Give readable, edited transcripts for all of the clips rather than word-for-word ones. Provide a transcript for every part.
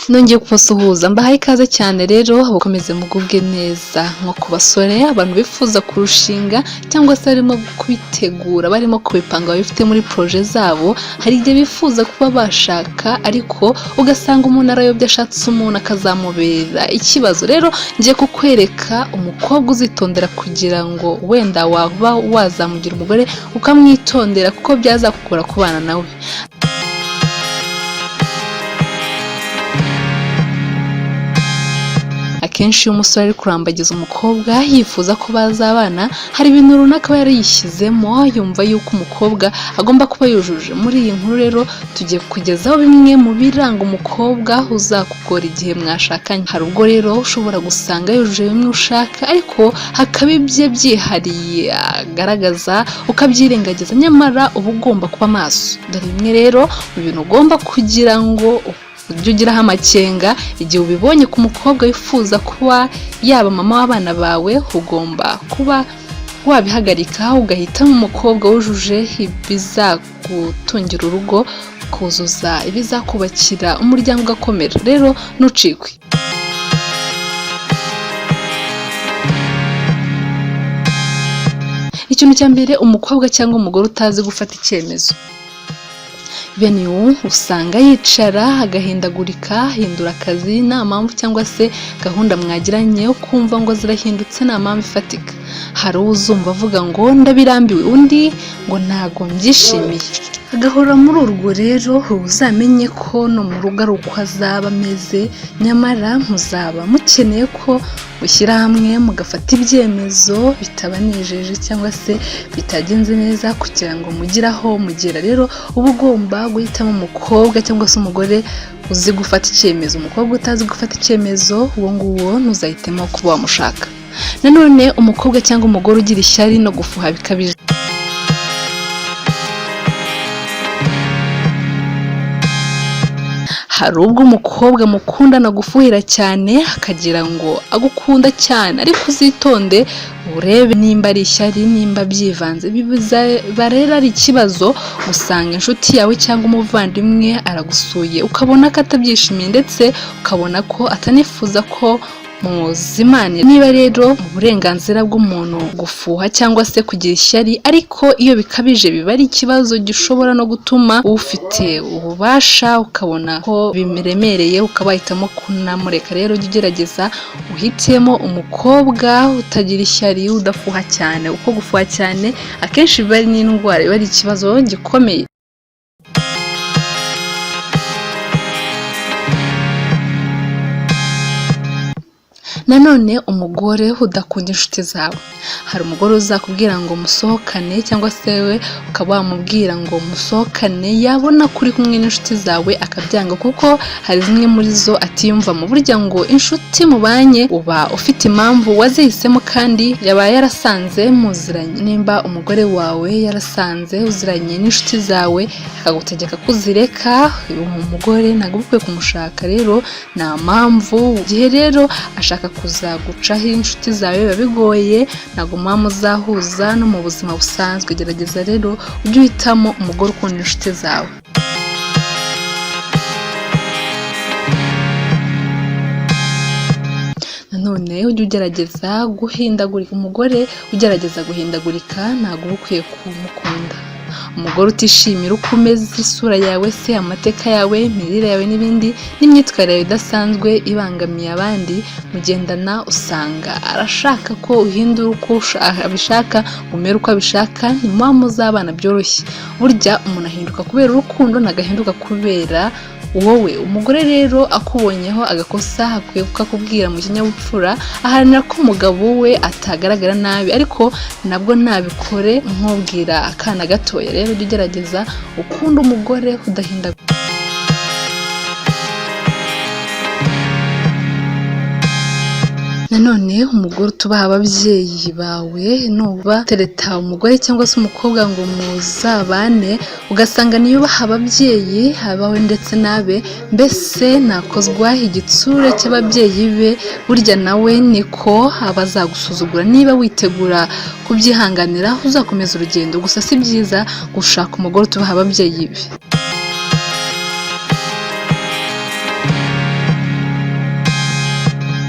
Nongeye kubasuhuza, mbahaye ikaze cyane. Rero bakomeze mugubwe neza. Nko ku basore, abantu bifuza kurushinga cyangwa se barimo kubitegura, barimo kubipanga, babifite muri projet zabo, hari igihe bifuza kuba bashaka ariko ugasanga umuntu arayobye, ashatse umuntu akazamubera ikibazo. Rero ngiye kukwereka umukobwa uzitondera kugira ngo wenda waba wazamugira umugore, ukamwitondera kuko byazakugora kubana nawe. Akenshi iyo umusore ari kurambagiza umukobwa yifuza ko bazabana, hari ibintu runaka aba yariyishyizemo, yumva yuko umukobwa agomba kuba yujuje. Muri iyi nkuru rero tugiye kukugezaho bimwe mu biranga umukobwa uzakugora igihe mwashakanye. Hari ubwo rero ushobora gusanga yujuje bimwe ushaka, ariko hakaba ibye byihariye agaragaza ukabyirengagiza, nyamara uba ugomba kuba maso. Dore bimwe rero mu bintu ugomba kugira ngo ujye ugiraho amakenga igihe ubibonye ku mukobwa wifuza kuba yaba mama w'abana bawe. Ugomba kuba wabihagarika ugahitamo umukobwa wujuje ibizagutungira urugo, kuzuza ibizakubakira umuryango ugakomera. Rero ntucikwe. Ikintu cya mbere, umukobwa cyangwa umugore utazi gufata icyemezo. Bene uyu usanga yicara agahindagurika, ahindura akazi nta mpamvu, cyangwa se gahunda mwagiranye ukumva ngo zirahindutse nta mpamvu ifatika. Hari uwo uzumva avuga ngo ndabirambiwe, undi ngo ntago mbyishimiye, agahora muri urwo. Rero uzamenye ko no mu rugo ari uko azaba ameze, nyamara muzaba mukeneye ko mushyira hamwe mugafata ibyemezo bitabanejeje cyangwa se bitagenze neza kugira ngo mugire aho mugera. Rero uba ugomba guhitamo umukobwa cyangwa se umugore uzi gufata icyemezo. Umukobwa utazi gufata icyemezo, uwo nguwo ntuzahitemo kuba wamushaka. Nanone umukobwa cyangwa umugore ugira ishyari no gufuha bikabije. Hari ubwo umukobwa mukundana gufuhira cyane akagira ngo agukunda cyane, ariko uzitonde urebe nimba ari ishyari, nimba byivanze. Bizaba rero ari ikibazo usanga inshuti yawe cyangwa umuvandimwe aragusuye, ukabona ko atabyishimiye, ndetse ukabona ko atanifuza ko muzimane. Niba rero uburenganzira bw'umuntu gufuha cyangwa se kugira ishyari, ariko iyo bikabije biba ari ikibazo gishobora no gutuma ufite ububasha ukabona ko biremereye, ukaba wahitamo kunamureka. Rero ujye ugerageza uhitemo umukobwa utagira ishyari, udafuha cyane, kuko gufuha cyane akenshi biba ari n'indwara, biba ari ikibazo gikomeye. Nanone umugore udakunda inshuti zawe. Hari umugore uzakubwira ngo musohokane, cyangwa se we ukaba wamubwira ngo musohokane, yabona ko uri kumwe n'inshuti zawe akabyanga, kuko hari zimwe muri zo atiyumvamo. Burya ngo inshuti mubanye uba ufite impamvu wazihisemo, kandi yaba yarasanze muziranye. Nimba umugore wawe yarasanze uziranye n'inshuti zawe akagutegeka kuzireka, uwo mugore ntabwo uba ukwiye kumushaka. Rero nta mpamvu. Igihe rero ashaka kuzagucaho inshuti zawe biba bigoye, ntabwo muba muzahuza no mu buzima busanzwe. Gerageza rero ujye uhitamo umugore ukunda inshuti zawe. Nanone ujye ugerageza guhindagurika. Umugore ugerageza guhindagurika ntabwo uba ukwiye kumukunda. Umugore utishimira uko umeze, isura yawe se, amateka yawe, imirire yawe n'ibindi, n'imyitwarire yawe idasanzwe ibangamiye abandi mugendana, usanga arashaka ko uhindura uko abishaka, umere uko abishaka, ntimuba muzabana byoroshye. Burya umuntu ahinduka kubera urukundo, ntagahinduka kubera wowe. Umugore rero akubonyeho agakosa akwiye kukakubwira mu kinyabupfura, aharanira ko umugabo we atagaragara nabi, ariko nabwo ntabikore nk'ubwira akana gatoya. Rero ujye ugerageza ukunda umugore udahindagurika. Nanone umugore utubaha ababyeyi bawe. Nuba tereta umugore cyangwa se umukobwa ngo muzabane, ugasanga niyubaha ababyeyi abawe ndetse n'abe, mbese nakozwa igitsure cy'ababyeyi be, burya nawe niko aba azagusuzugura. Niba witegura kubyihanganira uzakomeza urugendo, gusa si byiza gushaka umugore utubaha ababyeyi be.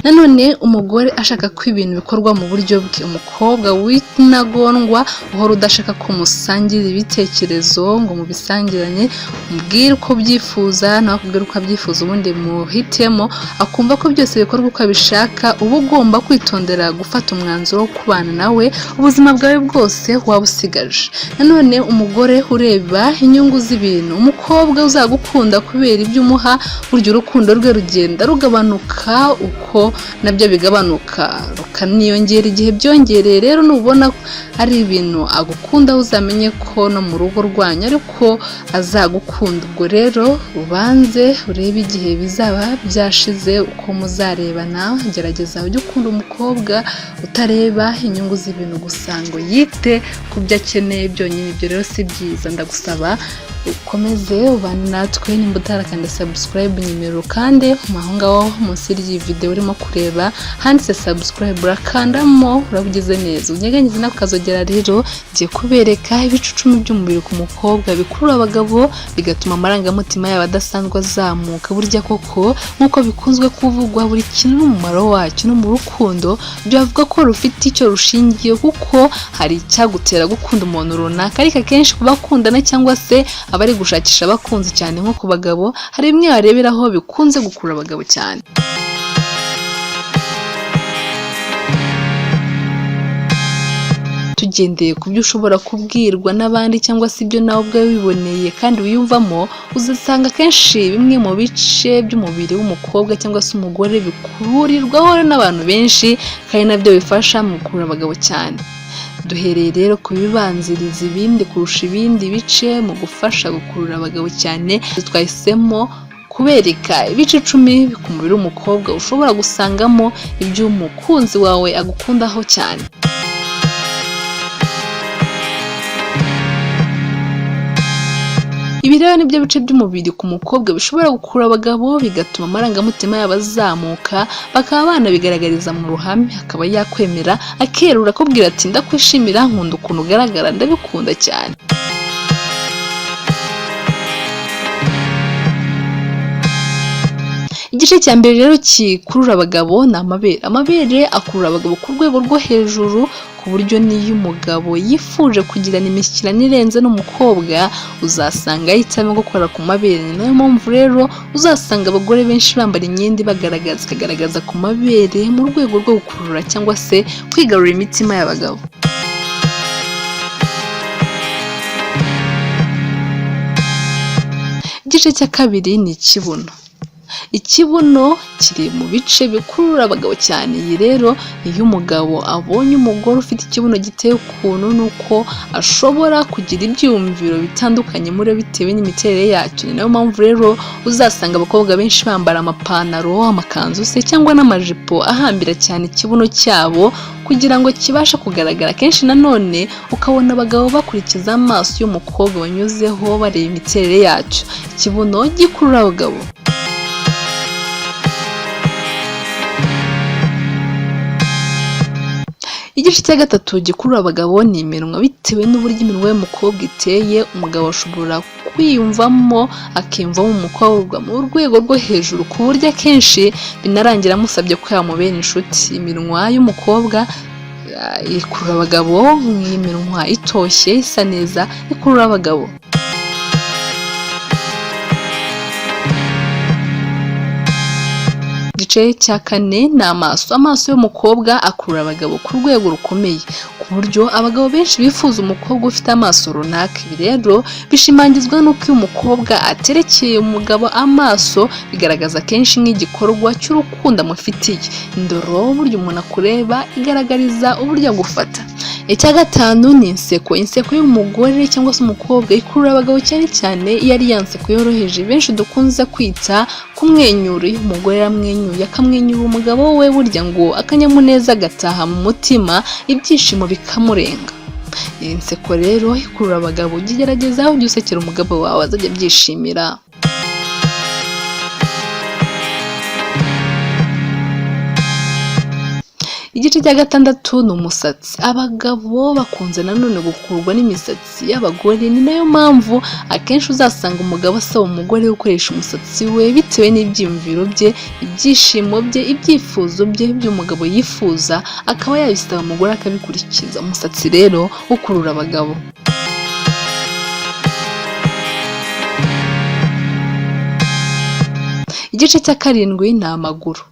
Nanone umugore ashaka ko ibintu bikorwa mu buryo bwe, umukobwa w'intagondwa uhora udashaka ko musangira ibitekerezo ngo mubisangiranye, umubwire uko ubyifuza nawe akubwire uko abyifuza ubundi muhitemo, akumva ko byose bikorwa uko abishaka, uba ugomba kwitondera gufata umwanzuro wo kubana nawe ubuzima bwawe bwose waba usigaje. Nanone umugore ureba inyungu z'ibintu, umukobwa uzagukunda kubera ibyo umuha, burya urukundo rwe rugenda rugabanuka uko nabyo bigabanuka, rukaniyongera igihe byongereye. Rero nubona ari ibintu agukunda uzamenye ko no mu rugo rwanyu ariko azagukunda. Ubwo rero ubanze urebe igihe bizaba byashize uko muzarebana. Gerageza ujye ukunda umukobwa utareba inyungu z'ibintu gusa ngo yite ku byo akeneye byonyine, ibyo rero si byiza. Ndagusaba ukomeze ubane natwe, nimba utarakanda subscribe nyemerera ukande aho ngaho munsi y'iyi video urimo kureba handitse subscribe, urakandamo uraba ugize neza, unyeganyeze n'ako kazogera. Rero ngiye kubereka ibice 10 by'umubiri ku mukobwa bikurura abagabo bigatuma amarangamutima yabo adasanzwe azamuka. Burya koko nk'uko bikunzwe kuvugwa, buri kintu n'umumaro wacyo, no mu rukundo byavuga ko rufite icyo rushingiye, kuko hari icyagutera gukunda umuntu runaka, ariko akenshi ku bakundana cyangwa se abari gushakisha abakunzi cyane nko ku bagabo, hari bimwe bareberaho bikunze gukurura abagabo cyane. Tugendeye ku byo ushobora kubwirwa n'abandi cyangwa se ibyo nawe ubwawe wiboneye kandi wiyumvamo, uzasanga akenshi bimwe mu bice by'umubiri w'umukobwa cyangwa se umugore bikururirwaho n'abantu benshi, kandi nabyo bifasha mu gukurura abagabo cyane. Duhereye rero ku bibanziriza ibindi kurusha ibindi bice mu gufasha gukurura abagabo cyane, twahisemo kubereka ibice 10 ku mubiri w'umukobwa ushobora gusangamo ibyo umukunzi wawe agukundaho cyane. Ibi rero nibyo bice by'umubiri ku mukobwa bishobora gukurura abagabo bigatuma amarangamutima yabo azamuka, bakaba banabigaragariza mu ruhame, akaba yakwemera akerura akubwira ati ndakwishimira, nkunda ukuntu ugaragara, ndabikunda cyane. Igice cya mbere rero gikurura abagabo ni amabere. Amabere akurura abagabo ku rwego rwo hejuru, ku buryo n'iyo umugabo yifuje kugirana imishyikirano irenze n'umukobwa uzasanga ahitamo gukora ku mabere. Ni nayo mpamvu rero uzasanga abagore benshi bambara imyenda ibagaragaza ikagaragaza ku mabere mu rwego rwo gukurura cyangwa se kwigarurira imitima y'abagabo. Igice cya kabiri ni ikibuno. Ikibuno kiri mu bice bikurura abagabo cyane. Iyi rero iyo umugabo abonye umugore ufite ikibuno giteye ukuntu, nuko ashobora kugira ibyiyumviro bitandukanye muri we bitewe n'imiterere yacyo. Ni nayo mpamvu rero uzasanga abakobwa benshi bambara amapantaro, amakanzu se cyangwa n'amajipo ahambira cyane ikibuno cyabo kugira ngo kibashe kugaragara. Kenshi nanone ukabona abagabo bakurikiza amaso y'umukobwa banyuzeho bareba imiterere yacyo. Ikibuno gikurura abagabo. Igice cya gatatu gikurura abagabo ni iminwa. Bitewe n'uburyo iminwa y'umukobwa iteye, umugabo ashobora kwiyumvamo akiyumvamo umukobwa mu rwego rwo hejuru, ku buryo akenshi binarangira amusabye ko yamubera inshuti. Iminwa y'umukobwa ikurura abagabo, nk'iminwa itoshye isa neza ikurura abagabo. Igice cya kane ni amaso. Amaso y'umukobwa akurura abagabo ku rwego rukomeye, ku buryo abagabo benshi bifuza umukobwa ufite amaso runaka. Ibi rero bishimangizwa n'uko iyo umukobwa aterekeye umugabo amaso bigaragaza kenshi nk'igikorwa cy'urukundo amufitiye. Indoro burya umuntu akureba igaragariza uburyo agufata. Icya gatanu ni inseko. Inseko y'umugore cyangwa se umukobwa ikurura abagabo cyane cyane iyo ari ya nseko yoroheje benshi dukunze kwita kumwenyura. Iyo umugore aramwenyuye akamwenyura umugabo we, burya ngo akanyamuneza gataha mu mutima, ibyishimo bikamurenga. Iyi nseko rero ikurura abagabo. Ujye ugerageza ujye usekera umugabo wawe azajya abyishimira. Igice cya gatandatu ni umusatsi. Abagabo bakunze nanone gukururwa n'imisatsi y'abagore. Ni nayo mpamvu akenshi uzasanga umugabo asaba umugore gukoresha umusatsi we bitewe n'ibyiyumviro bye, ibyishimo bye, ibyifuzo bye by'umugabo yifuza, akaba yabisaba umugore akabikurikiza. Umusatsi rero ukurura abagabo. Igice cya karindwi ni amaguru.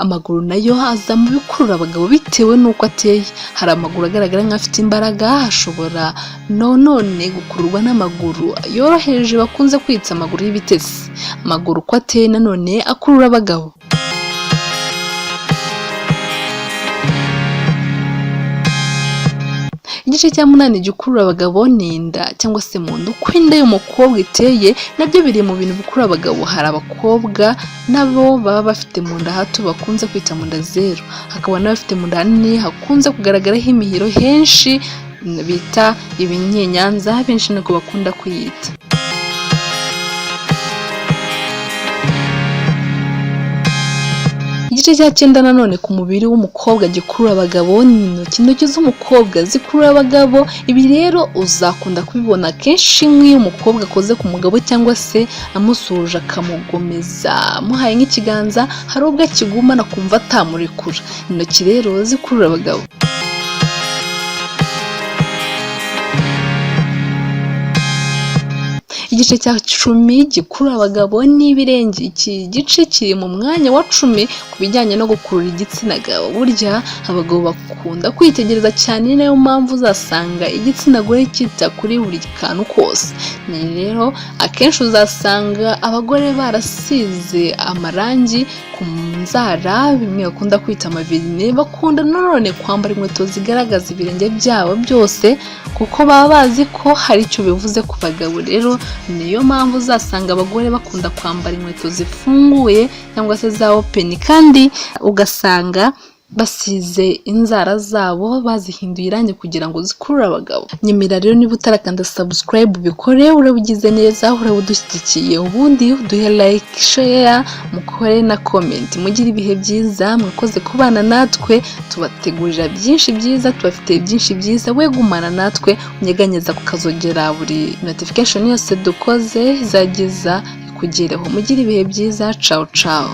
Amaguru nayo aza mu bikurura abagabo bitewe n'uko ateye. Hari amaguru agaragara nk'afite imbaraga, ashobora nonone gukururwa n'amaguru yoroheje bakunze kwita amaguru y'ibitesi. Amaguru uko ateye nanone akurura abagabo. Igice cya munani gikurura abagabo ni inda cyangwa se mu nda. Uko inda y'umukobwa iteye nabyo biri mu bintu bikurura abagabo. Hari abakobwa nabo baba bafite mu nda hato bakunze kwita mu nda zeru, hakaba n'abafite mu nda hanini hakunze kugaragaraho imihiro henshi bita ibinyenyanza, benshi niko bakunda kuyita. Igice cya cyenda nanone ku mubiri w'umukobwa gikurura abagabo ni intoki. Intoki z'umukobwa zikurura abagabo. Ibi rero uzakunda kubibona kenshi nk'iyo umukobwa akoze ku mugabo cyangwa se amusuhuje akamugomeza amuhaye nk'ikiganza, hari ubwo akigumana akumva atamurekura. Intoki rero zikurura abagabo. Igice cya 10 gikurura abagabo ni ibirenge. Iki gice kiri mu mwanya wa 10 ku bijyanye no gukurura igitsina gabo. Burya abagabo bakunda kwitegereza cyane, ni nayo mpamvu uzasanga igitsina gore cyita kuri buri kantu kose. Ni rero akenshi uzasanga abagore barasize amarangi ku nzara, bimwe bakunda kwita amaverine. Bakunda nanone kwambara inkweto zigaragaza ibirenge byabo byose kuko baba bazi ko hari icyo bivuze ku bagabo. Rero niyo mpamvu uzasanga abagore bakunda kwambara inkweto zifunguye cyangwa se za open, kandi ugasanga basize inzara zabo bazihinduye irangi kugira ngo zikurure abagabo. Nyemera rero niba utarakanda subscribe ubikore, uraba ugize neza, uraba udushyigikiye, ubundi uduhe like, share, mukore na comment. Mugire ibihe byiza, mwakoze kubana natwe, tubategurira byinshi byiza, tubafitiye byinshi byiza. We gumana natwe, unyeganyeza kukazogera buri notification yose dukoze izageza ikugereho. Mugire ibihe byiza, ciao ciao.